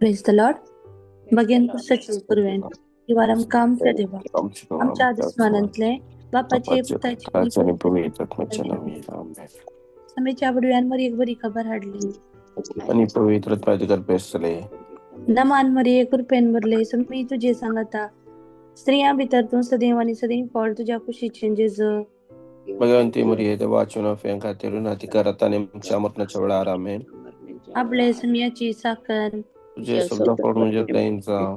प्रेज the Lord. भगेन पुस्तकाचे पुरवेन निवार आमकां आमच्या देवा आमच्या दुस्मानांतले बापाचे पुताचे आणि पवित्र आत्म्याच्या नामी आमेन. समेच्या वडव्यान मरियेक बरी खबर हाडली आणि पवित्र आत्म्याचे गर्भे नमान मरिये कृपेन भरले समी तुझे सांगता स्त्रियां भितर तूं सदैव आनी सदैव फळ तुज्या कुशीचें जेजू. भगवंती मरिये देवाच्या नफ्या खातीर नाती करत आणि आमच्या मरणाच्या वेळार आमेन. आपले समियाची साखर तुझे शब्द फळ म्हणजे त्यांचा.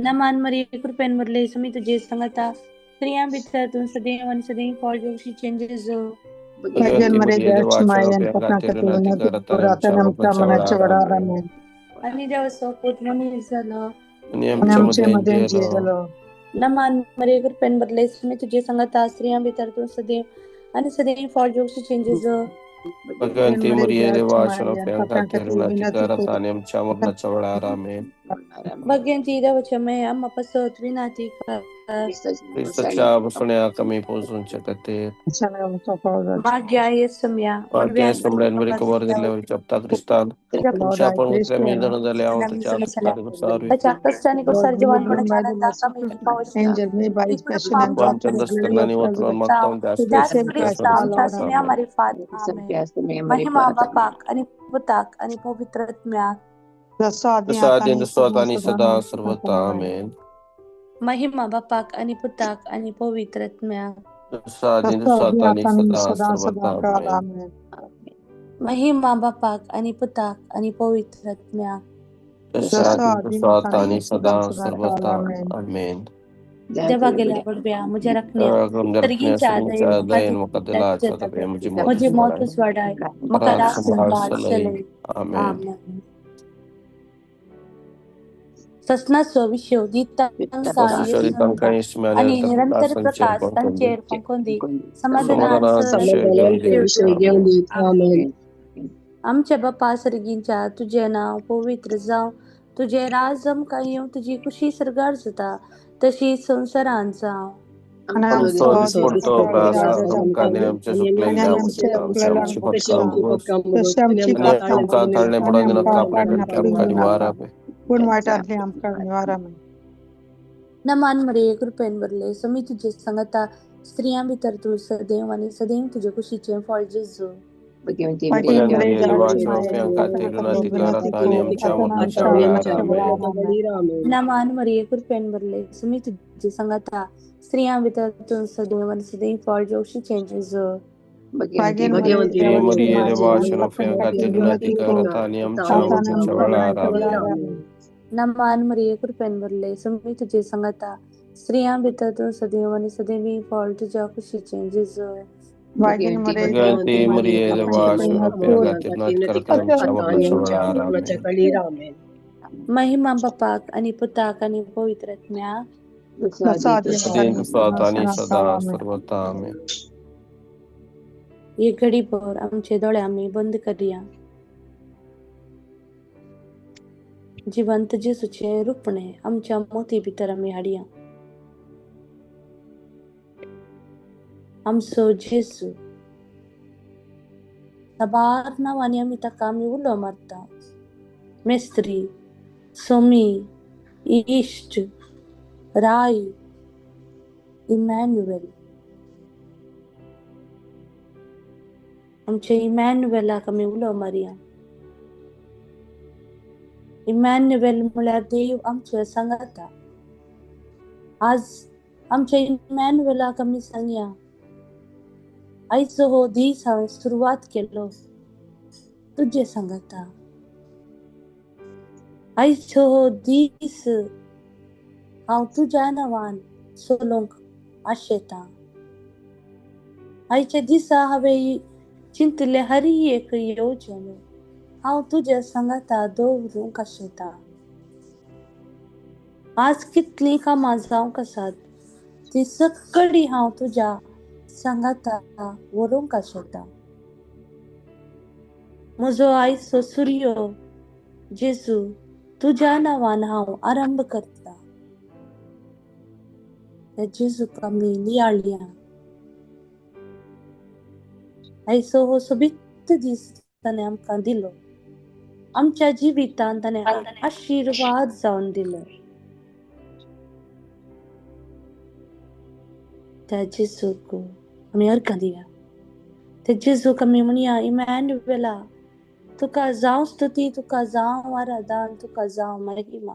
नमान मरिये कृपेन भरले समी तुझे सांगता स्त्रियां भितर तूं सदैव आनी सदैव फळ तुज्या कुशीचें जेजू. भगवंती मरिये देवाच्या नफ्या खातीर नाती करत आणि आमच्या मरणाच्या वेळार आमेन. आनी देवाचो पूत मनीस जालो आणि आमच्या मध्ये जियेलो. नमान मरिये कृपेन भरले समी तुझे सांगता स्त्रियां भितर तूं सदैव आनी सदैव फळ तुज्या कुशीचें जेजू. भगवंती मरिये देवाच्या नफ्या खातीर नाती करत आणि आमच्या मरणाच्या वेळार आमेन. भगवंती देवाच्या माये आम्हा पासत विनाती कर. क्रिस्ताच्या बसण्याक आमी पोचूंचे खातीर भाग्या येसम्या भाग्य सोमड्यांवरी खबर दिल्ले जपता क्रिस्तान तुमच्या आपण उतरे मी जाले हांव तुझ्या ताच्या कश्टांनी कुसार जिवानपणाच्या आनंदाक आमी पावोवया. चंद्रस्तनानी वतलोन मागता क्रिस्ता आमच्या सुम्या मारिफात आमेन. महिमा बापाक आणि पुताक आणि पवित्र आत्म्याक जसो आदी तसो आतां आनी सदां सर्वथा आमेन. महिमा बापाक आणि पुताक आणि पवित्र आत्म्याक जसो आदी तसो आतां आनी सदां सर्वथा आमेन. महिमा बापाक आणि पुताक आणि पवित्र आत्म्याक जसो आदी तसो आतां आनी सदां सर्वथा आमेन. देवा गेल्या पडव्या म्हज्या राखण्या सर्गीच्या दयेन म्हाका दिला म्हजी म्हजी मौत वाडाय म्हाका राख सांबाळ चलय. आमेन. आमेन. ससनाचो विशय तांकां आणि निरंतर प्रकाश तांचेर फांकून दी समाधानान समाधानान आमेन. आमच्या बापा सर्गींच्या तुजें नांव पवित्र जावं तुजें राज आमकां येवं तुजी कुशी सर्गार जाता तशी संवसारांत जावं. आमचो दिसपडतो आमकां आनी आमच्या चुकलेल्या आमची पक्का आनी आमकां ताळणे पडोवन दिनाका आपले आमकां निवार आमेन. पूण वायटांतली आमकां निवार आमेन. नमान मरिये कृपेन भरले समी तुजे सांगता स्त्रियां भितर तूं सदैव आनी सदैव तुजे कुशीचें फळ जेजू. भगवंती देवाच्या नफ्या खातीर नाती करत आनी आमच्या मरणाच्या वेळार आमेन. नमान मरिये कृपेन भरले समी तुजे सांगता स्त्रियां भितर तूं सदैव आनी सदैव फळ तुज्या कुशीचें जेजू. भगवंती मरिये देवाच्या नफ्या खातीर नाती करत आनी आमच्या मरणाच्या वेळार आमेन. नमान मरिये कृपेन भरले समी तुजे सांगता स्त्रियां भितर तूं सदैव आनी सदैव फळ तुज्या कुशीचें जेजू. भगवंती मरिये देवाच्या नफ्या खातीर नाती करत आनी आमच्या मरणाच्या वेळार आमेन. महिमा बापाक आणि पुताक आणि पवित्र आत्म्याक जसो आदी तसो आतां आनी सदां सर्वथा आमेन. एक घडीभर आमचे दोळे आमी बंद करया. जिवंत जेजूचें रुपणें आमच्या मोती भितर आमी हाडया. आमचो जेजू साबार नांवांनी आमी ताका आमी उलो मारता. मेस्त्री, सोमी, इश्ट, राय, इमॅन्युएल. आमच्या इमॅन्युएलाक आमी उलो मारया. इमॅन्युएल म्हळ्यार देव आमचे सांगाता. आज आमच्या इमॅन्युएलाक आमी सांगया आयचो हो दीस हांवें सुरवात केलो तुजे सांगाता. आयचो हो दीस हांव तुज्या नांवान चलोवंक आशेतां. आयच्या दिसा हांवें चिंतिल्लें हर एक येवजण हांव तुज्या सांगाता दवरूंक आशेतां. आज कितलीं कामां जावंक आसात ती सगळीं हांव तुज्या सांगाता व्हरूंक आशेतां. म्हजो आयचो सुर्यो जेजू तुज्या नांवान हांव आरंभ करता. त्या जेजूक आमी नियाळया. आयचो हो सोबीत दीस ताणें आमकां दिलो. आमच्या जिवितांत ताणें आशिर्वाद जावन दिलो. त्या जेजूक आमी अर्गां दिया. त्या जेजूक आमी म्हणया, इमॅन्युएला, तुका जावं स्तुती, तुका जावं आराधन, तुका जावं महिमा.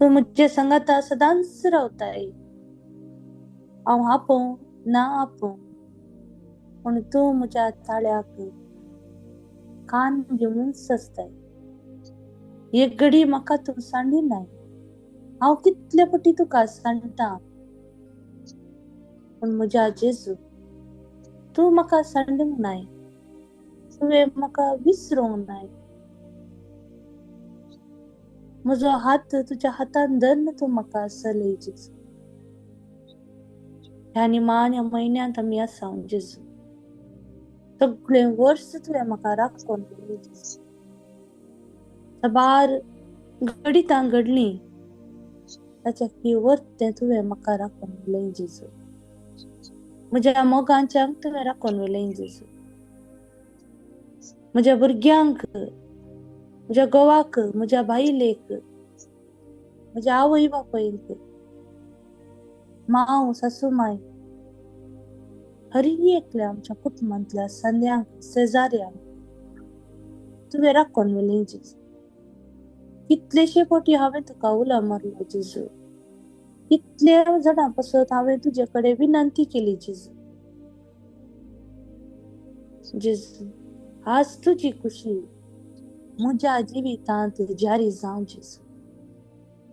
तूं म्हजे सांगाता सदांच रावताय. हांव आपोवं ना आपोवं, पूण तूं म्हज्या ताळ्याक कान घेवनूच आसताय. एक घडी म्हाका तूं सांडिनाय. हांव कितले पटी तुका सांडटा, पूण म्हज्या जेजू तूं म्हाका सांडूंक नाय, तुवें म्हाका विसरूंक नाय. म्हजो हात तुज्या हातान धरून तूं म्हाका चलय जेजू. ह्या निमाण्या म्हयन्यांत आमी आसा जेजू, सगळें वर्स तुवें म्हाका राखून दवरलें जेजू. साबार घडितां घडलीं, ताच्या वर्तें तुवें म्हाका राखून व्हेलें जेजू. म्हज्या मोगांच्यांक तुवें राखून व्हेलें जेजू. म्हज्या भुरग्यांक, म्हज्या घोवाक, म्हज्या बायलेक, म्हज्या आवय बापायक, मांव सासू माय, हर एकल्या आमच्या कुटुंबांतल्या संद्यांक, शेजाऱ्यांक तुवें राखून व्हेलें जेजू. कितलेशे फावटी हांवें तुका उलो मारलो जेजू, कितल्या जाणां पासत हांवें तुजे कडेन विनंती केली जेजू. जेजू, आज तुजी खुशी म्हज्या जिवितांत जारी जावं जेजू.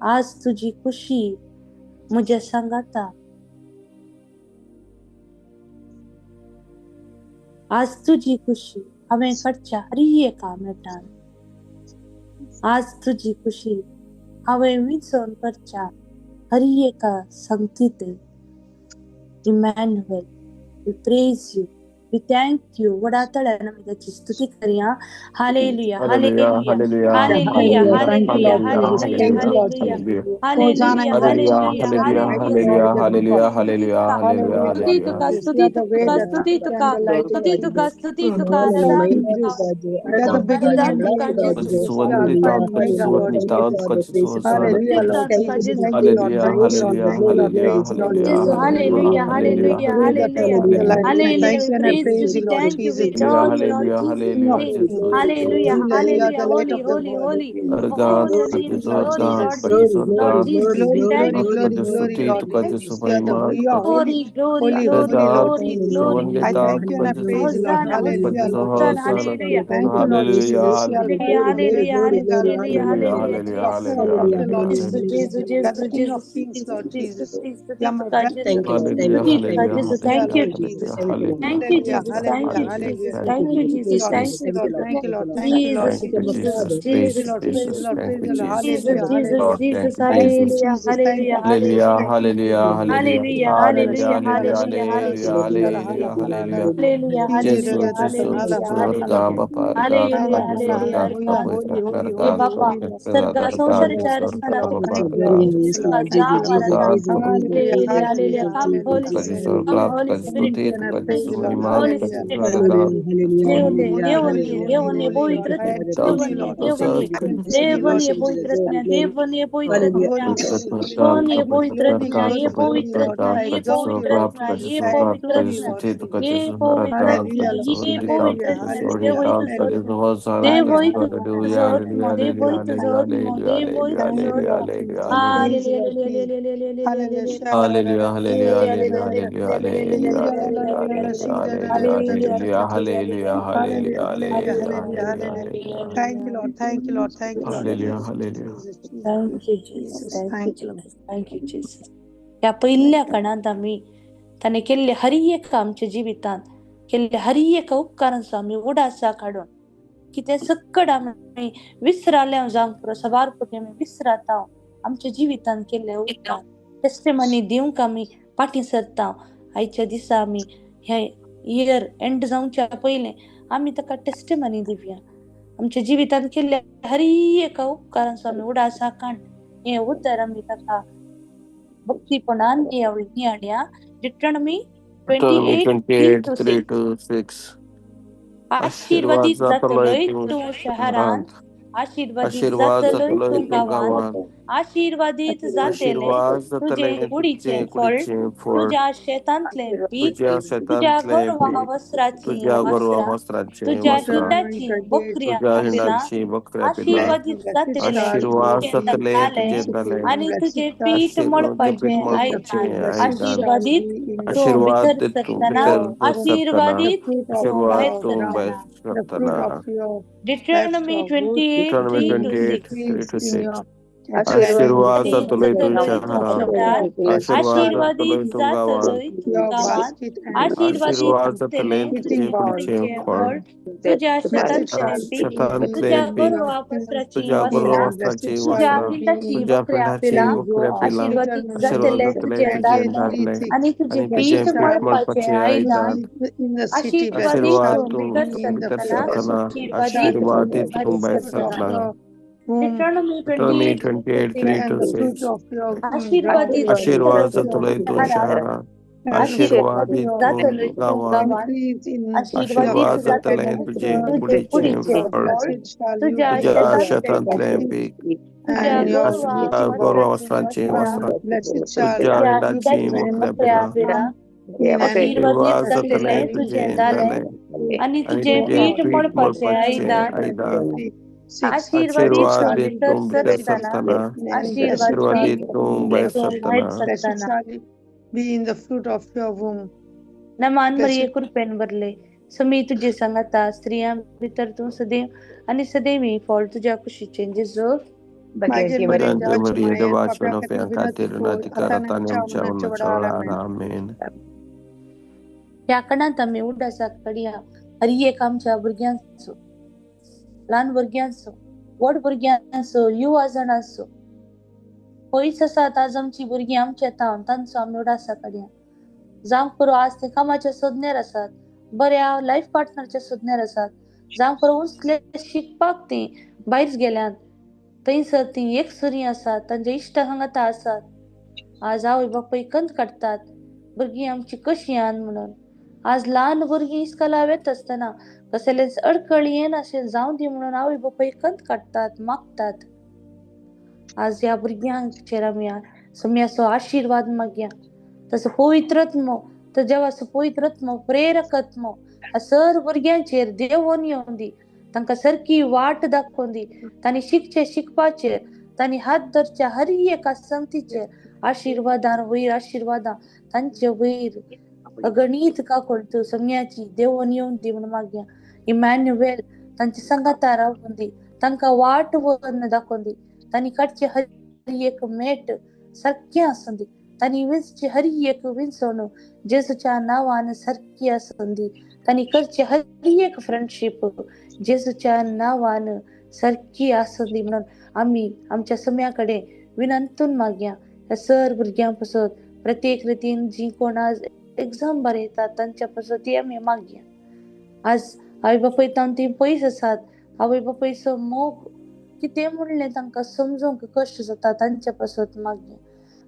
आज तुजी खुशी म्हज्या सांगाता. आज तुजी खुशी हांवें काडच्या हर एका मेटान. आज तुजी खुशी हांवें विंचोवन करच्या हर एका संगतीत. Emmanuel, we praise you, we thank you. व्हडा तळ्यान आमी ताची स्तुती करया. Hallelujah, hallelujah, hallelujah, hallelujah, hallelujah, hallelujah, hallelujah, hallelujah, hallelujah, hallelujah, hallelujah, hallelujah, hallelujah, hallelujah, स्तुती hallelujah, तुका, स्तुती तुका, स्तुती तुका, स्तुती तुका, स्तुती तुका, You are the beginning and the end, Lord Jesus. You are Alpha and Omega, Lord Jesus. Hallelujah, Lord Jesus. Thank you, Lord. Hallelujah, Thank you, Lord. Hallelujah, Thank you, Lord. Hallelujah, Praise Lord hallelujah, Jesu, Jesus. hallelujah, hallelujah, hallelujah, You are the hallelujah, light. I hallelujah. thank We you and I praise you, praise we you, Lord thank you, we Jesus. Hallelujah, adore you, Lord hallelujah, Jesus. We hallelujah, say, Jesus, hallelujah, Jesus, you are hallelujah, the light holy, of the holy, world. holy, अर्गांत holy तुका name, जेजू, glory, अर्गांत Lord तुका Jesus. जेजू, Jesus, Lord अर्गांत Jesus. We Glory, thank glory, you. glory, तुका glory, स्तुती, Lord तुका जेजू Jesus. You are Mahima, the you तुका are holy, Glory, glory, holy, glory, holy, Lord अर्गांत glory, Jesus. glory. I सुवंदिता, thank you तुका and I जेजू, praise you, Lord. Hosanna, तुका Hallelujah, जेजू, Lord Hosanna, Jesus. होसाना, hallelujah. Thank you, Lord hallelujah, Jesus. You are Hallelujah, Alpha and hallelujah, Omega, Lord hallelujah, hallelujah, Jesus. hallelujah, hallelujah, Jesus. Doctor of hallelujah, doctor, hallelujah, Lord Jesus, Jesus. Jesus, You are the Jesus, King of Jesus, Kings, Jesus, Lord Jesus, Jesus. स्तुति You are my तुका refuge, Jesus, hallelujah, स्तुति तुका hallelujah, Jesus. You are Thank you, hallelujah, Lord hallelujah, Jesus. Hallelujah, thank you, Hallelujah, Jesus, hallelujah, thank hallelujah, you, hallelujah. hallelujah. Jesus, Thank thank you, you, Thank you, Jesus, Lord. thank Thank Jesus. you, you, Lord. Jesus. Thank you, Lord. Thank you, Lord Jesus, Thank you, Jesus. Jesus, Jesus. Praise Praise the Jesus, you, Lord, praise the Jesus. Jesus, Lord, Thank praise you, the Lord. Jesus. Jesus, Hallelujah, Jesus, hallelujah. Lord, thank Jesus, you, Thank you, Jesus. hallelujah, Jesus. Thank hallelujah, you, Jesus. Hallelujah, hallelujah, Thank you, hallelujah, Jesus. hallelujah, hallelujah, hallelujah, hallelujah, hallelujah, hallelujah, hallelujah, hallelujah, hallelujah, hallelujah. hallelujah, Jesus, hallelujah, Jesus, hallelujah, स्वर्ग hallelujah, बापा hallelujah, तुका hallelujah, स्वर्गात तुका अर्गांत पवित्र हे अर्गांत बापा, तुका सर्ग प्रसाद अर्गांत संसाराच्या स्वर्ग रस्त्यान बापा Thank you, Lord. अर्गांत Thank you, Lord. Thank you, Lord. अर्गांत Hallelujah, Hallelujah, hallelujah. hallelujah, Come, Holy hallelujah. तुका Spirit. स्वर्गात Come, Holy तुका Spirit. Thank स्तुती you and I तुका praise you, Lord. Mahima Holy तुका Hallelujah. Spirit. अर्गांत देव ये Holy, देव holy, ये holy, देव ये holy, Lord. पवित्र I देव adore you, ये Lord. देव ये I adore you, देव Lord ये Jesus. पवित्र देव ये पवित्र Holy, holy, holy, कौन Lord. ये पवित्र Glory, ये glory, glory, पवित्र Lord. I ये exalt you, पवित्र Lord Jesus. ये I पवित्र adore you, Lord Jesus. ये पवित्र Hallelujah, Lord. ये Hallelujah, पवित्र hallelujah, देव hallelujah. देव Hallelujah, hallelujah, hallelujah. देव Thank you, Lord Jesus. Praise you, Lord Jesus. Hallelujah. Hallelujah, hallelujah, hallelujah, hallelujah, hallelujah, hallelujah, hallelujah, Hallelujah, hallelujah, hallelujah, hallelujah. hallelujah. Thank you, Lord. Thank you, Lord. Thank you, Lord. Hallelujah, Jesus, hallelujah. Jesus, Jesus, Thank you, Jesus. Jesus. Thank you, Thank you, Lord. Jesus. Thank you, Jesus. ह्या पयल्या कणांत आमी ताणें केल्ले हर एक आमच्या जिवितांत केल्ले हर एक उपकारांचो आमी उडासा काडून की ते सकड आमी विसराले जावंक पुरो सबार पटी आमी विसराता आमच्या जिवितांत केल्ले उपकार टेस्टिमनी दिवंक आमी फाटीं सरता. आयच्या दिसा आमी ह्या इयर एंड जावच्या पयलें आमी ताका टेस्टिमनी दिवया. आमच्या जिवितांत केल्ल्या हर एका उपकारांचो आमी उडासा काड हें उतर आमी ताका भक्तीपणान नियाळया. Deuteronomy Deuteronomy 28 3 28, to 3 6. to 6. आशिर्वाद आशिर्वादीत जातलोय जातलोय तूं तूं शहरांत, शहरांत, आशिर्वादीत आशिर्वाद जातलोय जातलोय तूं तूं गांवांत, गांवांत, आशिर्वादीत जातेलें आशिर्वाद तुजे जातलें कुडीचें तुजें फळ, कुडीचें फळ, तुज्या शेतांतलें पीक, तुज्या तुज्या शेतांतलें गोरवां पीक, वस्त्राचीं तुज्या गोरवां वासरां, वस्त्रांचें तुज्या वस्त्रां, Deuteronomy हिंडाचीं 28, बकऱ्यां तुज्या 6. पिलां, हिंडाचीं बकऱ्यां पिलां, आशिर्वादीत Blessed जातेलें shall आशिर्वाद you तुजें be जातले दालें in तुजें city, दालें, and आनी blessed तुजें shall पीठ आशिर्वाद तुजें पीठ मळपाचें be in the मळपाचें आयदन, field. Blessed आयदन, shall आशिर्वादीत be in the तूं fruit आशिर्वाद भितर तूं सरतना, भितर your womb, सरतना, the आशिर्वादीत fruit of तूं आशिर्वाद भायर your तूं ground, भायर सरतना. the fruit सरतना. of your Deuteronomy livestock, both Deuteronomy 28:3 in to 28, 6. 3 increase to in 6. your cattle and in आशिर्वाद your जातलोय तूं जातलोय तूं शहरांत, शहरांत, आशिर्वाद Blessed shall जातलोय आशिर्वादीत तूं गांवांत, जातलोय तूं your गांवांत, basket and आशिर्वादीत आशिर्वाद जातलें जातलें तुजें तुजें eating bowl. कुडीचें कुडीचें फळ, फळ, तुज्या Blessed शेतांतलें shall pick, you be शेतांतलें तुज्या in पीक, your गोरवां वस्त्राचीं तुज्या गोरवां वस्त्रां, and blessed वस्त्राचीं shall तुज्या वस्त्रां, you be हिंडाचीं in तुज्या बकऱ्यां पिंडाचीं पिलां, you go बकऱ्यां out. पिलां, आशिर्वादीत आशिर्वाद जातलें Deuteronomy जातलें तुजें तुजें दालें 28, 3, दालें 6. आनी तुजें आनी पीठ तुजें Blessed पीठ shall मळपाचें मळपाचें आयदन, आयदन, you be in the city, blessed आशिर्वादीत आशिर्वाद shall तूं तूं you भितर be in the भितर सरतना, field, blessed सरतना, shall आशिर्वादीत be तूं आशिर्वादीत भायर तूं the भायर fruit of सरतना. सरतना. your womb, Deuteronomy Deuteronomy 28:3 28, 3 and to the fruit 6. of your ground, आशिर्वादीत आशिर्वाद जातलोय तूं जातलोय तूं शहरांत, शहरांत, आशिर्वादीत आशिर्वादीत तूं जातलोय तूं गांवांत, गांवांत, increase in your आशिर्वादीत आशिर्वाद cattle जातलें जातलें तुजें तुजें कुडीचें कुडीचें फळ, फळ, Blessed shall you तुज्या be तुज्या in the शेतांतलें शेतांतलें पीक, पीक, तुज्या and your गोरवां eating गोरवां bowl. वस्त्राचीं वस्त्रांचीं वस्त्रां, वस्त्रां, Blessed shall तुज्या तुज्या you हिंडाचीं be हिंडाचीं when बकऱ्यां बकऱ्यां पिलां, पिलां, in and आशिर्वादीत आशिर्वाद blessed जातलें जातलें shall you तुजें तुजें दालें दालें आनी आनी तुजें go तुजें पीठ out. पीठ मळपाचें मळपाचें आयदन, आयदन, 23, 6. आशिर्वादीत Blessed तूं shall आशिर्वादीत you भितर तूं be in भितर the city, सरतना, सरतना, and blessed आशिर्वादीत shall आशिर्वादीत you तूं be in भायर the तूं field. भायर सरतना. Blessed सरतना. shall you be in the fruit of your womb. नमान मरिये Blessed कृपेन भरले, समी तुजे सांगाता, स्त्रियां भितर तूं सदैव आनी सदैवी फळ तुज्या कुशीचें जेजू. मागीर मरिये भजन देवाची मरिये मायेन देवाच्या पाप्या नफ्या खातीर विनंती खातीर कर नातिकार आता आनी आनी आमच्या आमच्या मरणाच्या मरणाच्या वेळार. वेळार. आमेन. आमेन. ह्या कणांत आमी उडासा काडया हर एक आमच्या भुरग्यांचो, ल्हान भुरग्यांचो, व्हड भुरग्यांचो, युवा जाणांचो, पयस आसात आज आमची भुरगीं आमच्या तावन, तांचो आमी उडासा काडया. जावं पुरो आज ते कामाच्या सोदण्यार आसात, बऱ्या लायफ पार्टनरच्या सोदण्यार आसात, जावं पुरो उंचले शिकपाक तीं भायर गेल्यात, थंयसर तीं एकसुरी आसात, तांच्या इश्टा सांगाता आसात. आज आवय बापूय कंत काडटात भुरगीं आमची कशीं आन म्हणून. आज ल्हान भुरगीं इस्कोला वता आसतना कसलेच अडखळी येनाशें जावं दी म्हणून आवय बापूय कंत काडटात, मागतात. आज ह्या भुरग्यांचेर आमी सम्याचो आशिर्वाद मागया. तसो पवित्र आत्मो, तो देवाचो पवित्र आत्मो, प्रेरक आत्मो सर भुरग्यांचेर देवोन येवन दी, तांकां सारकी वाट दाखोवन दी, तांणी शिकचें शिकपाचेर, तांणी हात धरच्या हर एका संगतीचेर आशिर्वादान वयर आशिर्वादां तांचे वयर अगणीत काकोळटू सम्याची देवोन येवन दी म्हूण मागया. इमॅन्युएल तांचे सांगाता रावून दी, तांकां वाट व्हरून दाखोवन दी, तांणी काडचे हर एक मेट सारकें आसूं दी, तांणी विंचची हर एक विंचवण जेजूच्या नांवान सारकी आसूं दी, तांणी करची हर एक फ्रेंडशीप जेजूच्या नांवान सारकी आसूं दी म्हणून आमी आमच्या सम्या कडेन विनंतून मागया. ह्या सर भुरग्यां पासत प्रत्येक रितीन जीं कोण आज एग्जाम बरयतात तांच्या पासत ती आमी मागया. आज आवय बापूय तावन तीं पयस आसात, आवय बापूयचो मोग कितें म्हणलें तांकां समजूंक कश्ट जाता, तांच्या पासत मागया.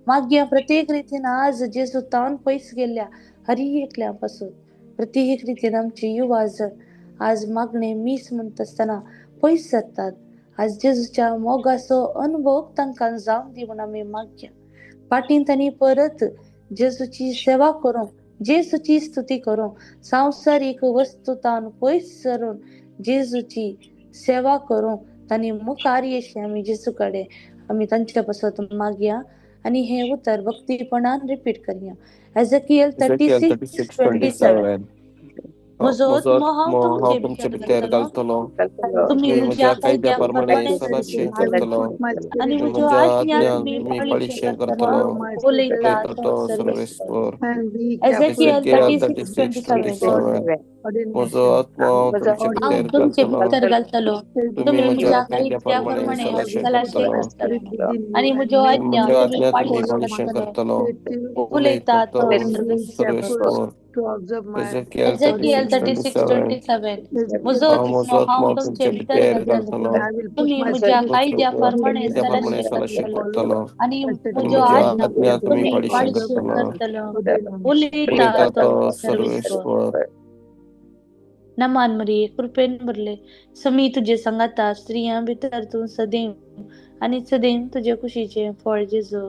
मागया प्रत्येक रितीन आज जेजू तावन पयस गेल्ल्या हर एकल्या पासून प्रत्येक रितीन आमचे युवा जण आज मागणे मीस म्हणटा आसतना पयस जातात. आज जेजूच्या मोगाचो अनुभव तांकां जावं दी म्हूण आमी मागया. फाटीं तांणी परत जेजूची सेवा करूंक, जेजूची स्तुती करूंक, संवसारीक वस्तू तावन पयस सरून जेजूची सेवा करूंक तांणी मुखार येशी आमी जेजू कडेन आमी तांच्या पासत मागया. आनी हें उतर भक्तीपणान रिपीट करया. एझेकियल Ezekiel 36:27. 36:27. म्हजो म्हजो आत्मो हांव आत्मो हांव तुमचे तुमचे भितर भितर घालतलो, घालतलो, तुमी तुमी म्हज्या म्हज्या कायद्या कायद्या प्रमाणे प्रमाणे सदांशें चलतले करतलो, आनी आनी म्हज्यो म्हज्या आज्ञा आज्ञा तुमी तुमी पाळिशें पाळिशें करतलो, करतलो, उलयता उलयता तो तो सर्वेस्पर. सर्वेस्पर. And be careful Ezekiel Ezekiel 36:27. 36:27. म्हजो आत्मो हांव तुमचे हांव भितर तुमचे घालतलो, भितर घालतलो, तुमी तुमी म्हज्या म्हज्या कायद्या कायद्या प्रमाणे प्रमाणे सदांशें सदांशें करतलो, करतलो आनी म्हज्यो आनी आज्ञा म्हज्यो तुमी आज्ञा तुमी पाळिशें पाळिशें करतलो, करतलो, उलयता उलयता तो तो सर्वेस्पर. सर्वेस्पर. to observe my Ezekiel Ezekiel 36:27. 36:27. म्हजो हांव आत्मो म्हजो हांव आत्मो तुमचे तुमचे भितर भितर घालतलो, घालतलो, and I will put तुमी my म्हज्या spirit कायद्या within प्रमाणे you कायद्या प्रमाणे सदांशें सदांशें करतलो करतलो, आनी and आनी म्हज्यो म्हज्यो आज्ञा आज्ञा तुमी तुमी पाळिशें पाळिशें करतलो, करतलो, ordinance. उलयता उलयता तो तो सर्वेस्पर. सर्वेस्पर. नमान मरिये, कृपेन भरले, समी तुजे सांगाता, स्त्रियां भितर तूं सदैव आनी सदैव तुजे कुशीचें फळ जेजू.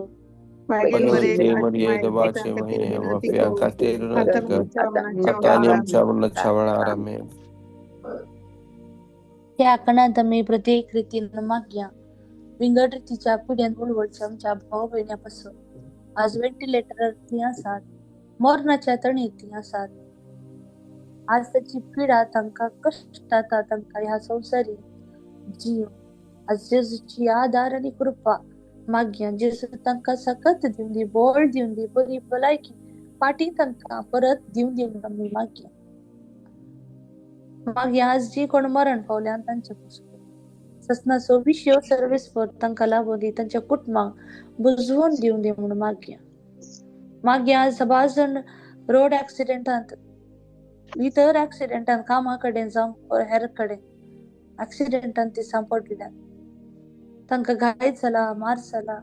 परिशुद्ध मरिये, देवाचे महिने, पाप्यां खातीर विनंती कर आता आनी आमच्या मरणाच्या वेळार. आमेन. ह्या कणांत आमी प्रत्येक रितीन मागया. विंगड रितीच्या पिड्यान वळवळच्या आमच्या भाव भयण्यां पासून आज व्हेंटिलेटरार ती आसात, मरणाच्या तणीर ती आसात. आज ताची पिडा तांकां कश्टाता, तांकां ह्या संवसारी जीव. आज जेजूची आदार आनी कृपा मागया. जेजू तांकां सकत दिवन दी, बळ दिवन दी, बरी भलायकी फाटीं तांकां परत दिवन दी म्हणून आमी मागया. मागया आज जी कोण मरण पावल्या तांचे पासून ससनाचो विशय सर्वेस्पर तांकां लाबून दी, तांच्या कुटुंबांक बुजवून दिवन दी म्हणून मागया. मागया आज सबार जाण रोड एक्सिडेंटांत, इतर एक्सिडेंटान, कामा कडेन जावं हेर कडेन एक्सिडेंटान ती सांपडल्या, तांकां घाय जाला, मार जाला.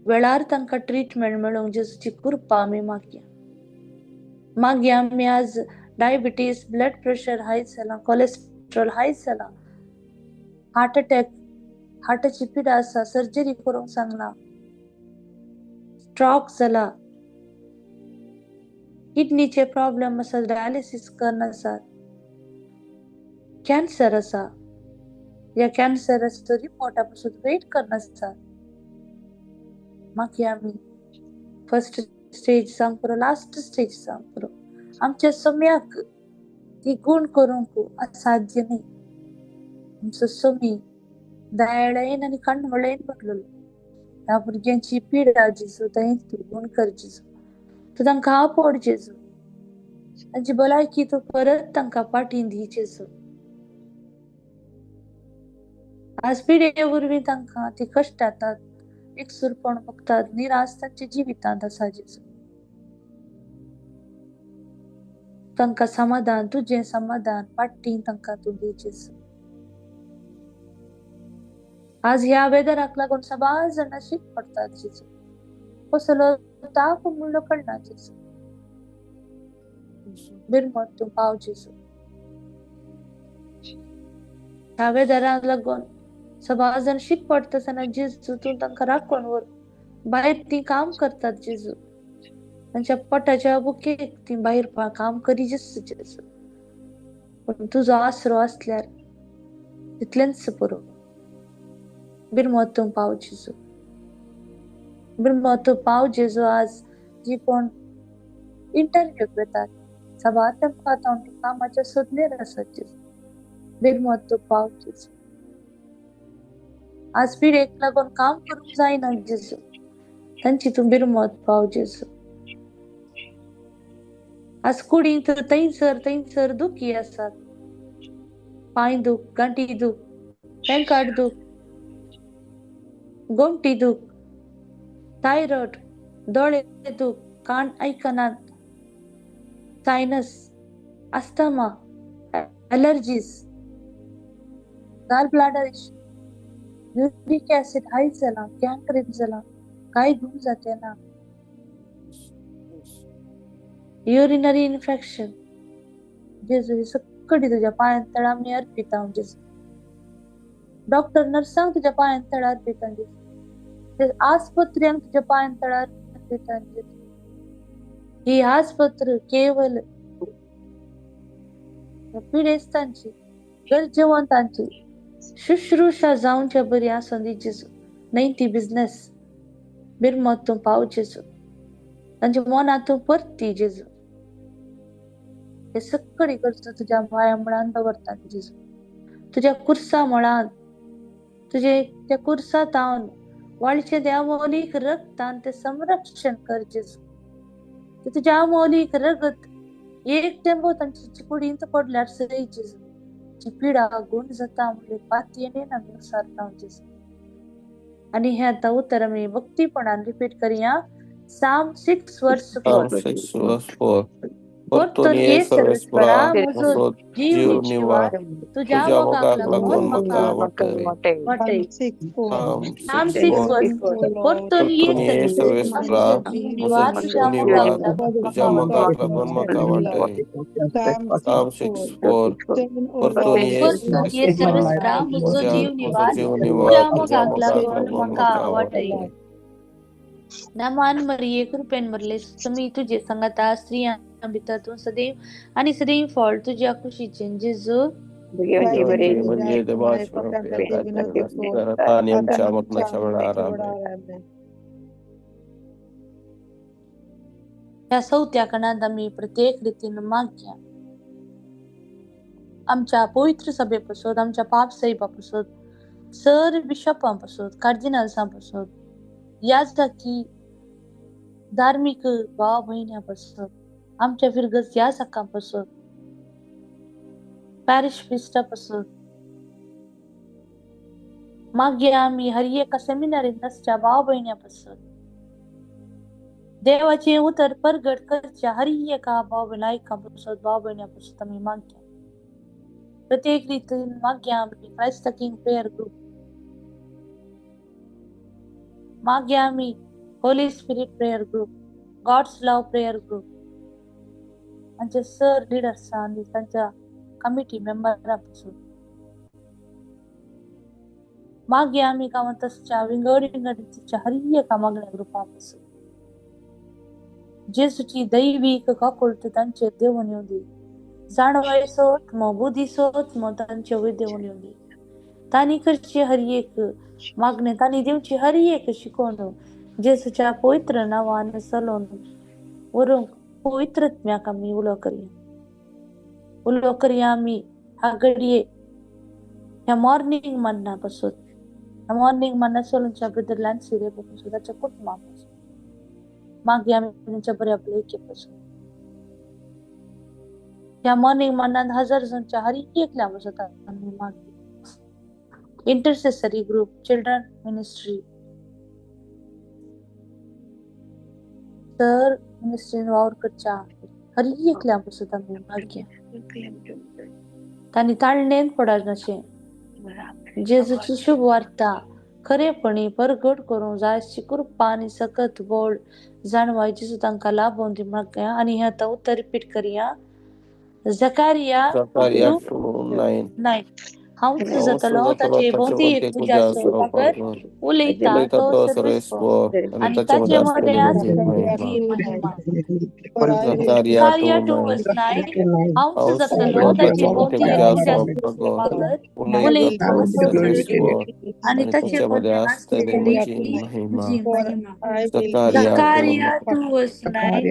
वेळार तांकां ट्रिटमेंट मेळूंक जेजूची कृपा आमी मागया. मागया आमी आज डायबिटीज, ब्लड प्रेशर हाय जाला, कोलेस्ट्रॉल हाय जाला, हार्ट अटॅक, हार्टाची पिडा आसा, सर्जरी करूंक सांगला, स्ट्रोक जाला, किडनीचे प्रॉब्लेम आसा, डायलिसीस करून आसात, कॅन्सर आसा, ह्या कॅन्सराचो रिपोर्टा पासून वेट करून आसात. मागीर आमी फर्स्ट स्टेज जावंक पुरो, लास्ट स्टेज जावंक पुरो, आमच्या सम्याक ती गुण करूंक असाध्य न्ही. आमचो समी दयाळेन आनी कणवळेन भरलेलो. ह्या भुरग्यांची पिडा जेजू थंय तूं गुण कर जेजू, तूं तांकां आपोड जेजू, तांची भलायकी तूं परत तांकां फाटीं दी जेजू. आज पिडे वरवीं तांकां ती कश्ट जातात, एकसूरपण भोगतात, निराश तांच्या जिवितांत आसा जेजू. तांकां समाधान, तुजें समाधान फाटीं तांकां तूं दी जेजू. आज ह्या वेदराक लागून सबार जाणां शीक पडटात जेजू, कसलो ताप म्हणलो कळना जेजू. बिरमत तूं पाव जेजू. ह्या वेदराक लागून सबार जाण शीक पडटा आसतना जेजू तूं तांकां राखून व्हर. भायर तीं काम करतात जेजू, तांच्या पोटाच्या बुकेक तीं भायर काम करी जेजू जेजू, पूण तुजो आसरो आसल्यार तितलेंच पुरो. बिरमत तूं पाव जेजू, बिरमत तूं पाव जेजू. आज जी कोण इंटरव्यूक वेतात, सबार तेंपां कामाच्या सोदलेर आसात जेजू, बिरमत तूं पाव जेजू. आज पिडेक लागून काम करूंक जायना जेजू, तांची तूं बिरमत पाव जेजू. आज कुडींत थंयसर थंयसर दुखी आसात, पांय दूख, गांठी दूख, पेंकाट दूख, गोमटी दूख, थायरॉयड, दोळे दूख, कान आयकनात, sinus, asthma, allergies, gall bladder issue, uric acid high जाला, कॅन्क्रीन जाला, काय गुण जाते ना, युरिनरी इन्फेक्शन जेजू, ही सगळी तुज्या पांयां तळा आमी अर्पिता जेजू. डॉक्टर नर्सांक तुज्या पांयां तळा अर्पिता जेजू, आस्पत्र्यांक तुज्या पांयां तळा अर्पिता जेजू. ही आस्पत्र केवल पिडेस्तांची, गरजेवंतांची शुश्रूषा जावच्या बरी आसूं दी जेजू, न्हय ती बिजनेस. बिरमत तूं पाव जेजू, तांच्या मनांत तूं परती जेजू. हे सगळी गरजो तुज्या पांया मुळान दवरता जेजू, तुज्या कुर्सा मुळान, तुजे त्या कुर्सा तावन वाळचें त्या मौलीक रगतान तें संरक्षण कर जेजू. तुज्या मौलीक रगत एक टेंबो तांची कुडींत पडल्यार सय जेजू, ती पिडा गुण जाता म्हणले पातयेन आमी विचारता जेजू. आनी हें आतां उतर आमी भक्तीपणान रिपीट करया. Psalm 6 verse 4. Psalm 6 verse 4. परतून ये सर्वेस्परा, म्हजो जीव निवार, तुज्या तुज्या मोगाक मोगाक लागून लागून म्हाका म्हाका वाटय. वाटय. Psalm 6:4. Psalm Psalm 6:4. 6 verse 4. परतून ये परतून ये सर्वेस्परा, सर्वेस्परा, म्हजो जीव म्हजो निवार, जीव तुज्या मोगाक निवार, लागून तुज्या म्हाका मोगाक वाटय. लागून म्हाका वाटय. Psalm Psalm 6:4. 6:4. Stand, O परतून Lord, ये परतून ये सर्वेस्परा, सर्वेस्परा, म्हजो जीव म्हजो निवार, जीव तुज्या निवार, तुज्या मोगाक मोगाक लागून लागून म्हाका म्हाका वाटय. वाटय. नमान मरिये, कृपेन भरले, स्वामी तुजे संगता, स्त्रियां भितर तूं सदैव आनी सदैव फळ तुज्या कुशीचें जेजू. देवाची म्हणजे देवाची आणि आमच्या मरणाच्या वेळार आमेन. ह्या चवथ्या खणांत आमी प्रत्येक रितीन मागया आमच्या पवित्र सभे पासत, आमच्या पाप साहेबा पासत, सर बिशपां पासत, कार्दिनाल्सां पासत, याजकी धार्मीक भाव भयण्यां पासत, आमच्या फिरगज याजकां पासत, पॅरिश प्रिस्टा पासत मागीर आमी हर एका सेमिनारींत आसच्या भाव भयण्यां पासत, देवाचें उतर परगट करच्या हर एका भाव नायकां पासत, भाव भयण्यां पासत आमी मागया. प्रत्येक रितीन मागया आमी क्रायस्ट किंग प्रेयर ग्रुप, मागया आमी Holy Spirit prayer group, God's love prayer group, आमचे सर लिडर्स आनी तांच्या कमिटी मेंबरां पासून. मागया आमी गांवांत आसच्या विंगड विंगड रितीच्या हर एका मागण्या ग्रुपा पासून. जेजूची दैवीक काकुळट तांचेर देंवून येवं दी, जाणवायचो आत्मो, बुद्धीचो आत्मो तांचे वयर देंवून येवं दी. तांणी करची हर एक मागणें, तांणी दिवची हर एक शिकवण जेजूच्या पवित्र नांवान चलोवन व्हरूंक पवित्र आत्म्याक आमी उलो करया. उलो करया आमी ह्या घडये ह्या मॉर्निंग मन्ना पासून, ह्या मॉर्निंग मन्ना चलोवच्या ब्रदर लॅन्सी रेबो पासून, ताच्या कुटुंबा पासून, मागीर आमी तांच्या बऱ्या भलायके पासून, ह्या मॉर्निंग मन्नान हजार जांच्या हर एकल्या पासून आमी मागया. इंटरसेसरी ग्रुप, चिल्ड्रन मिनिस्ट्री, सर मिनिस्ट्रीन वावर करच्या हर एकल्या पासून आमी मागया. तांणी ताळणेन पडनाशें जेजूची शुभ वार्ता खरेपणी परगट करूंक जाय अशी कृपा आनी सकत बळ जाणवाय जेजू तांकां लाभोवन दी मागया. आनी हें आतां उतर रिपीट करया. जकारिया जकारिया 2 2:9. 9. हांवच हांवच जातलो जातलो ताचे ताचे भोंवती भोंवती एक एक उज्या उज्या सोरोपागर सोरोपागर, उलयता उलयता तो तो सर्वेस्पर, सर्वेस्पर, आनी आनी ताचे ताचे मदें मदें आसतली म्हजी आसतली महिमा. म्हजी महिमा. जकारिया जकारिया 2 2:9. verse 9. हांवच हांवच जातलो जातलो ताचे ताचे भोंवती भोंवती एक उज्या उज्या सोरोपागर, सोरोपागर, उलयता उलयता तो तो सर्वेस्पर, आनी आनी ताचे ताचे मदें मदें आसतली आसतली म्हजी महिमा. म्हजी महिमा. जकारिया जकारिया 2:9. 2 verse 9.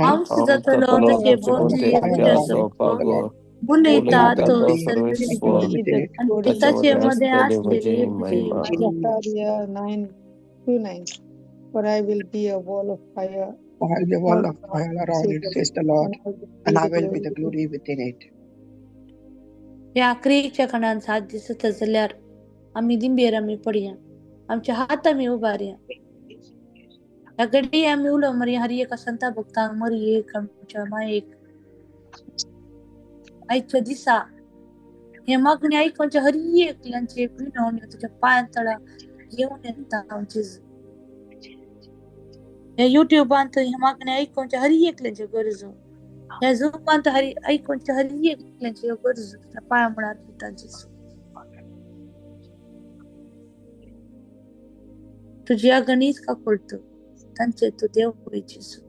हांवच हांवच जातलो जातलो ताचे ताचे भोंवती भोंवती एक एक उज्या उज्या सोरोपागर, सोरोपागर, उलयता उलयता तो तो सर्वेस्पर, सर्वेस्पर, आनी ताचे ताचे मदें मदें आसतली म्हजी आसतली म्हजी महिमा. महिमा. Zechariah 9:2-9. For I will be a wall of fire I will be a wall all of fire around around it, Jerusalem, says the Lord, and I will and be I the will be glory the glory within it. ह्या आक्रेच्या खणान साथ दिसत जाल्यार आमी दिंबेर आमी पडया, आमच्या हात आमी उबारया. ह्या घडये आमी उलो मरया हर एका संता भक्तांक, मरयेक, आमच्या मायेक. आयच्या दिसा हे मागणी आयकोनच्या हर एकल्यांचे विनवण्यो तुज्या पांयां तळा घेवन येता हांव जेजू. ह्या युट्युबांत हे मागणी आयकोनच्या हर एकल्यांच्यो गरजो, ह्या झुमांत हर आयकोनच्या हर एकल्यांच्यो गरजो तुज्या पांयां मुळार दिता जेजू. तुजी अगणीत काकुळट तांचे तूं देव पळय जेजू.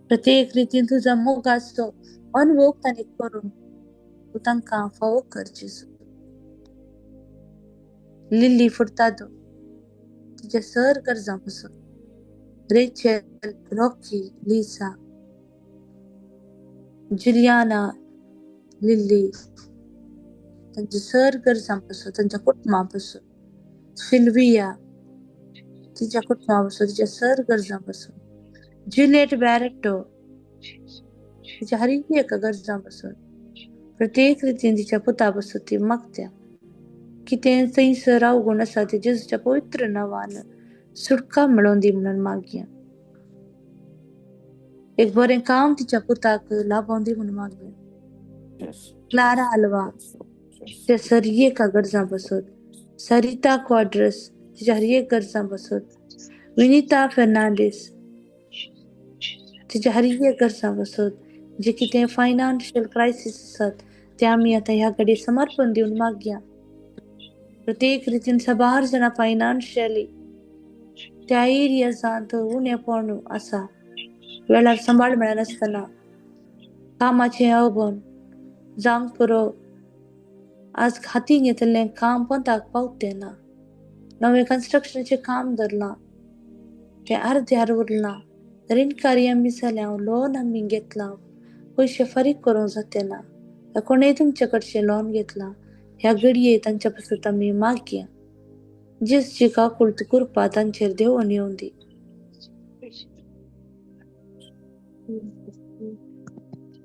प्रत्येक रितीन तुजो मोगाचो अनुभव तांणी करून तूं तांकां फावो कर जेजू. लिल्ली फुर्तादो तिच्या सर गरजां पासून, Rachel, Rocky, Lisa, Juliana, Lily तांच्या सर गरजां पासून, तांच्या कुटुंबा पासून, सिल्विया तिच्या कुटुंबा पासून, तिच्या सर गरजां पासून, जुलियट बॅरेटो तिच्या हर एका गरजां पासून, प्रत्येक रितीन तिच्या पुता पासून ती मागत्या. कितें थंयसर अवगुण आसा ते जेजूच्या पवित्र नांवान सुटका मेळोवन दी म्हणून मागया. एक बरें काम तिच्या पुताक लाभोवन दी म्हणून मागया. क्लारा आल्वा ते सर एका गरजां बसत, सरिता क्वाड्रस तिच्या हर एक गरजां बसत, विनिता फेर्नांडीस तिच्या हर एक गरजां बसत, जे कितें फायनान्शियल क्रायसीस आसात ते आमी आतां ह्या घडये समर्पण दिवन मागया. प्रत्येक रितीन साबार जाणां फायनान्शियली त्या एरियाजांत उणेपण आसा, वेळार सांबाळ मेळनासतना कामाचें अवबन जावंक पुरो, आज हातीन घेतिल्लें काम पंताक पावतें ना, नवें कन्स्ट्रक्शनाचें काम धरलां तें अर्द्यार उरलां, रिणकारी आमी जाल्या, लोन आमी घेतलां, पयशे फारीक करूंक जाते ना, कोणेय तुमचे कडचें लोन घेतलां, ह्या घडये तांच्या पासत आमी मागया. जेजची काकुळट कृपा तांचेर देंवोन येवं दी.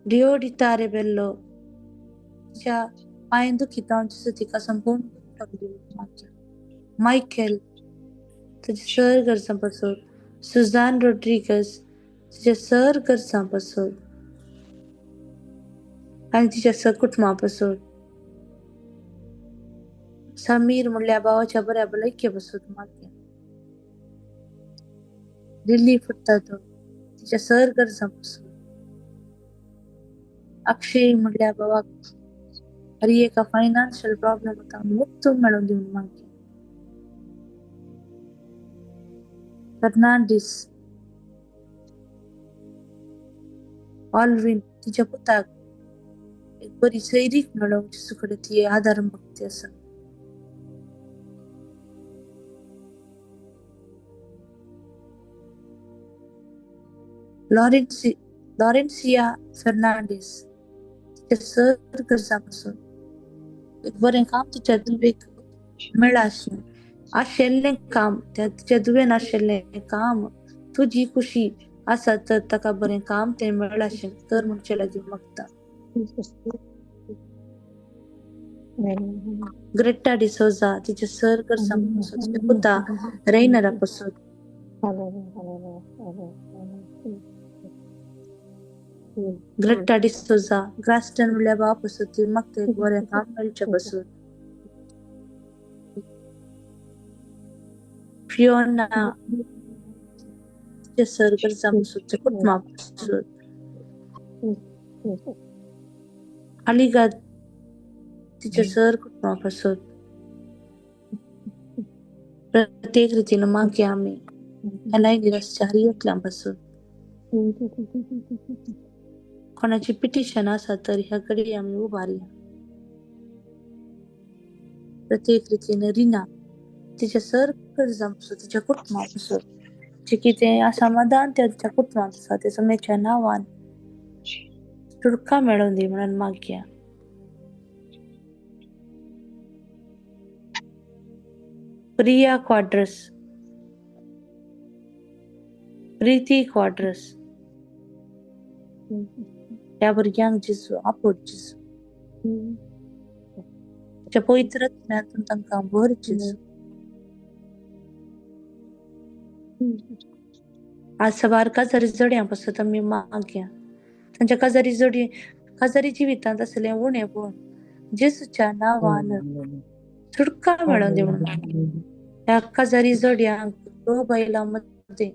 डिओडिता रेबेल्लो तिच्या पांय दुखिता तिका संपूर्ण मागया. मायकेल तुजे सर गरजां पासत, सुजान रोड्रिगस तिच्या सर गरजां पासत आनी तिच्या सर कुटुंबा पासत, समीर म्हणल्या भावाच्या बऱ्या भलायके पासत मागया. लिली फुडटा तो तिच्या सर गरजां पासत, अक्षय म्हणल्या भावाक हर एका फायनान्शियल प्रॉब्लम आतां मुक्त मेळोवन दिवन मागया. फर्नांडीस ऑलविन तिच्या पुताक एक बरी सैरीक मेळोवंक जेजू कडेन ती आदार मागती आसा. लॉरेन्सिया फेर्नांडीस तिच्या सर गरजां पासून एक बरें काम तिच्या धुवेक मेळाशें आशिल्लें काम, त्या तिच्या धुवेन आशिल्लें काम तुजी खुशी आसा तर ताका बरें काम तें मेळाशें तर म्हणचे लागीं मागता. ग्रेटा डिसोजा तिच्या सर गरजां पासून तिच्या पुता रेयनरा पासून, ग्रेटा डिसोजा ग्रास्टन म्हणल्यार भावा पासून ती मागता एक बरें काम मेळचें पासून. फियोना तिच्या सर गरजां पासून तिच्या कुटुंबा पासून, अलिगाद तिच्या सर कुटुंबा पासून. प्रत्येक रितीन मागया आमी ह्या रस्त्यार पासून. कोणाची पिटिशन आसा तर ह्या घडये आमी उबारया. प्रत्येक रितीन रिना तिच्या सर गरजां पासून तिच्या कुटुंबा पासून जे कितें असमाधान त्या तिच्या कुटुंबांत आसा ते समेच्या नांवान सुटका मेळोवन दी म्हणून मागया. प्रिया क्वाड्रस, प्रीती क्वाड्रस ह्या भुरग्यांक जेजू आपोट जेजू, तुज्या पवित्र आत्म्यांतून तांकां भर जेजू. आज साबार काजारी जोडयां पासत आमी मागया. तांच्या काजारी जोडी काजारी जिवितांत आसलें उणेपण जेजूच्या नांवान सुटका मेळोवन दी म्हणून मागया. ह्या काजारी जोडयांक घोव बायलां मदें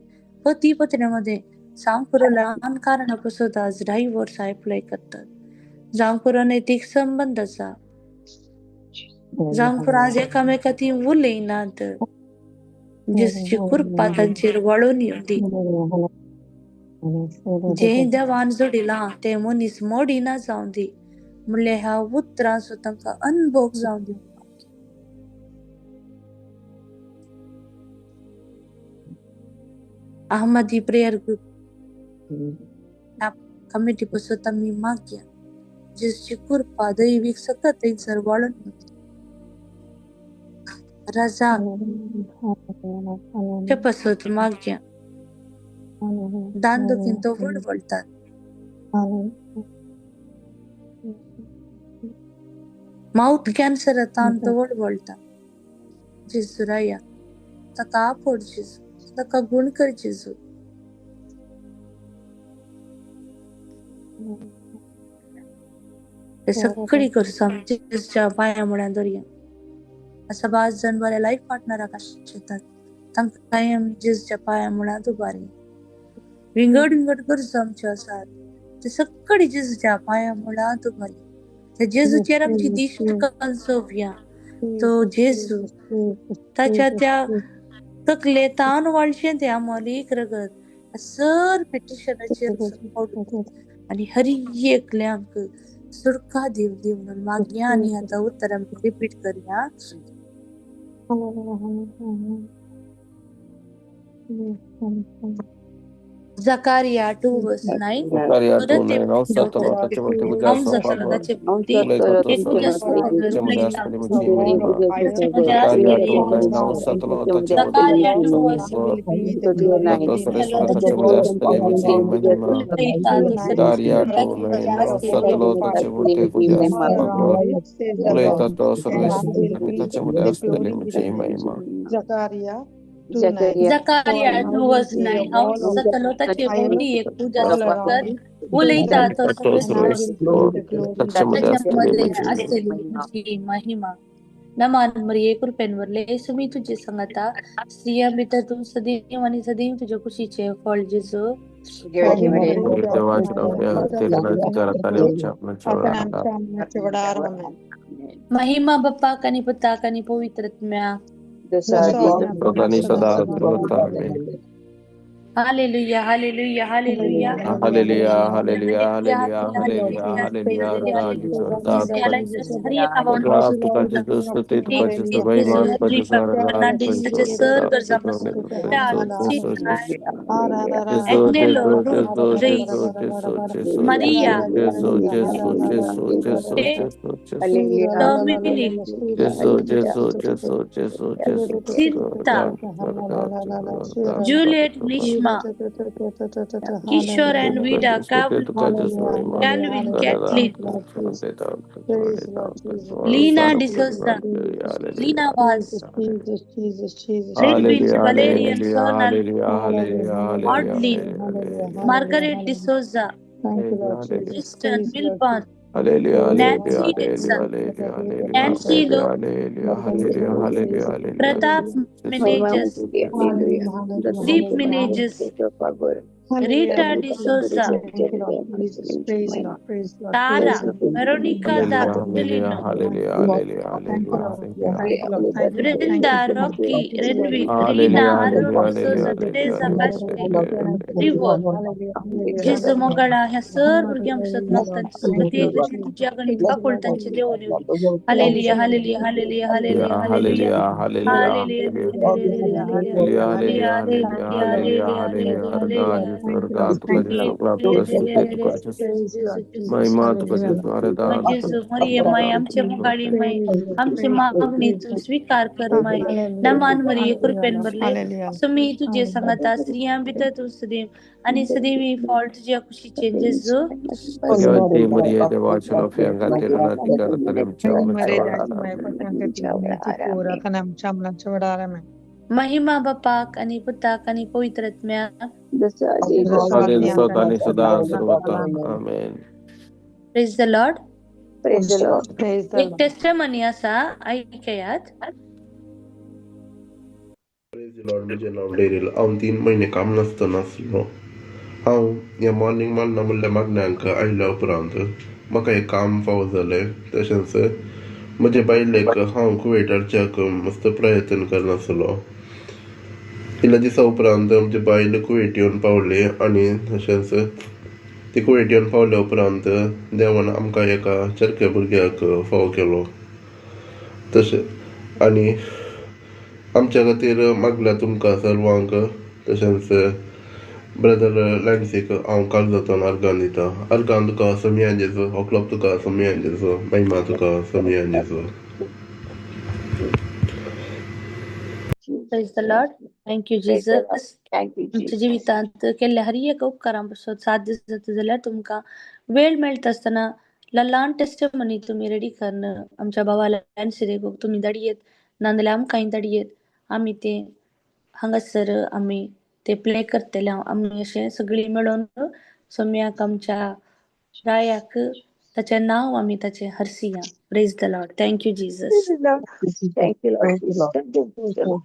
पती पत्न्या मदें जावं पुरो ल्हान कारणां पासत आज डायवोर्स एप्लाय करतात, जावं पुरो नैतीक संबंद आसा, जावं पुरो आज एकामेका ती उलयनात, जेजूची कृपा तांचेर वळून येवं दी. जें देवान जोडिलां तें मनीस मोडिना जावं दी म्हणल्यार ह्या उतरांचो तांकां अनुभव जावं दी. अहमदी प्रेयर ग्रुप ह्या कमिटी पासत आमी मागया. जेजूची कृपा दैवीक सकत थंयसर वळून येवं दी. रजाक ते पासत मागया. दान दुखीन तो वळवळतात. माउथ कॅन्सर तान तो वळवळटा. जेजू राया ताका आपोड जेजू, ताका गुण कर जेजू. हे सगळी गरजो आमी जेजूच्या पांया मुळां दवरया. असा बाज जण बऱ्या लायफ पार्टनराक आशितात तांकांय आमी जेजूच्या पांया मुळांत उबारी. विंगड विंगड गरजो आमच्यो आसात ते सगळी जेजूच्या पांया मुळांत उबारी. त्या जेजूचेर आमची दिश्ट कंसोवया. तो जेजू ताच्या त्या तकले तान वाळशें ते अमोलीक रगत सर पिटिशनाचेर पडून आनी हर एकल्यांक सुटका दिव दी म्हणून मागया. आनी आतां उत्तर आमी रिपीट करया. Zechariah 2 verse 9. Zechariah 2 9. हांव जातलो ताचे वरती हांव जातलो ताचे भोंवती एकूच महिमा. Zechariah 2 9. हांव जातलो ताचे Zechariah 2 verse ताचे मदें आसतली म्हजी महिमा. Zechariah 2 9. हांव जातलो ताचे वरती तुज्या उलयता तो सर्वेश्वर आनी ताचे मदें आसतली म्हजी महिमा. Zechariah 2 verse 9. हांव जातलो ताचे भोंवती एकूच आसपाक उलयता तो सर्वेश्वर ताचे मदें ताच्या मदें आसतली म्हजी महिमा. नमान मरिये कृपेन भरले, सुमी तुजे संगता, स्त्रियां भितर तूं सदैव आनी सदैव तुज्या कुशीचें फळ जेजू. महिमा बाप्पाक आनी पुताक आनी पवित्र आत्म्याक. Hallelujah, hallelujah, hallelujah. Hallelujah, hallelujah, hallelujah, hallelujah, hallelujah. तुका जेजू स्तुती, तुका जेजू महिमा, तुका जेजू सर गरजा जेजू, जेजू, जेजू, जेजू, जेजू, Maria, जेजू, जेजू, जेजू, जेजू, जेजू, जेजू, Dominic, जेजू, जेजू, जेजू, जेजू, जेजू, Sinta, Juliet Nishma, Kishore and Vida, Calvin, Kathleen, Lena D'Souza, Lena Vaz, Redwin, Valerian, Sonal, Audley, Margaret D'Souza, Tristan Milburn, Nancy Dixon, Nancy Lowe, Pratap Menezes, Deep Menezes, Rita D'Souza, Tara, Veronica D'Aquilino, Vrinda, Rocky, Renwick, Rina, Arun D'Souza, Teresa Kashmir, Rivo, जेजू मोगाळा ह्या sir भुरग्यांक पासत मागता तुज्या गणित काकूळ तांचे देव. Hallelujah, hallelujah, hallelujah, hallelujah, hallelujah, hallelujah, hallelujah, hallelujah. जेजू मरिये माय, आमचे मोगाळी माय, आमची मागणी तूं स्वीकार कर माय. नमान मरिये कृपेन भरले, सुमी तुजे संगता, स्त्रियां भितर तूं सदैव आनी सदैव ही फळ तुज्या कुशीचें जेजू. महिमा बापाक आनी पुताक आनी पवित्र आत्म्याक. Praise the Lord. एक टेस्टमनी आसा, आयकयात. प्रेज लॉर्ड. म्हजें नांव डेरील. हांव 3 म्हयने काम नासतना आसलो. हांव ह्या मॉर्निंग मारना म्हणल्या मागण्यांक आयल्या उपरांत म्हाका एक काम फावो जालें. तशेंच म्हजे बायलेक हांव कुवेटाच्याक मस्त प्रयत्न करनासलो. इल्ल्या दिसा उपरांत म्हजी बायल कुवेट येवन पावली आनी तशेंच ती कुवेट येवन पावल्या उपरांत देवान आमकां एका चरक्या भुरग्याक फावो केलो. तशें आनी आमच्या खातीर मागल्या तुमकां सर्वांक. तशेंच ब्रदर लॅन्सीक हांव काळजांतल्यान अर्गां दिता. अर्गां तुका समियान जेजू, होकलोप तुका समियान जेजू, महिमा तुका समियान जेजू. Praise the Lord. Thank you Jesus. तुमच्या जिवितांत केल्ल्या हर एक उपकारां पासत साथ दिसत जाल्यार तुमकां वेळ मेळटा आसतना ल्हान टेस्टमनी तुमी रेडी करून आमच्या भावा लॅन्सी तुमी धाडयेत, नाजाल्यार आमकांय धाडयेत. आमी तें हांगासर आमी ते प्ले करतले. आमी अशें सगळीं मेळोन सोम्याक, आमच्या रायाक, ताचें नांव आमी ताचें हरसिया. Praise the Lord. Thank you Jesus. Thank you, Lord. Thank you, Lord.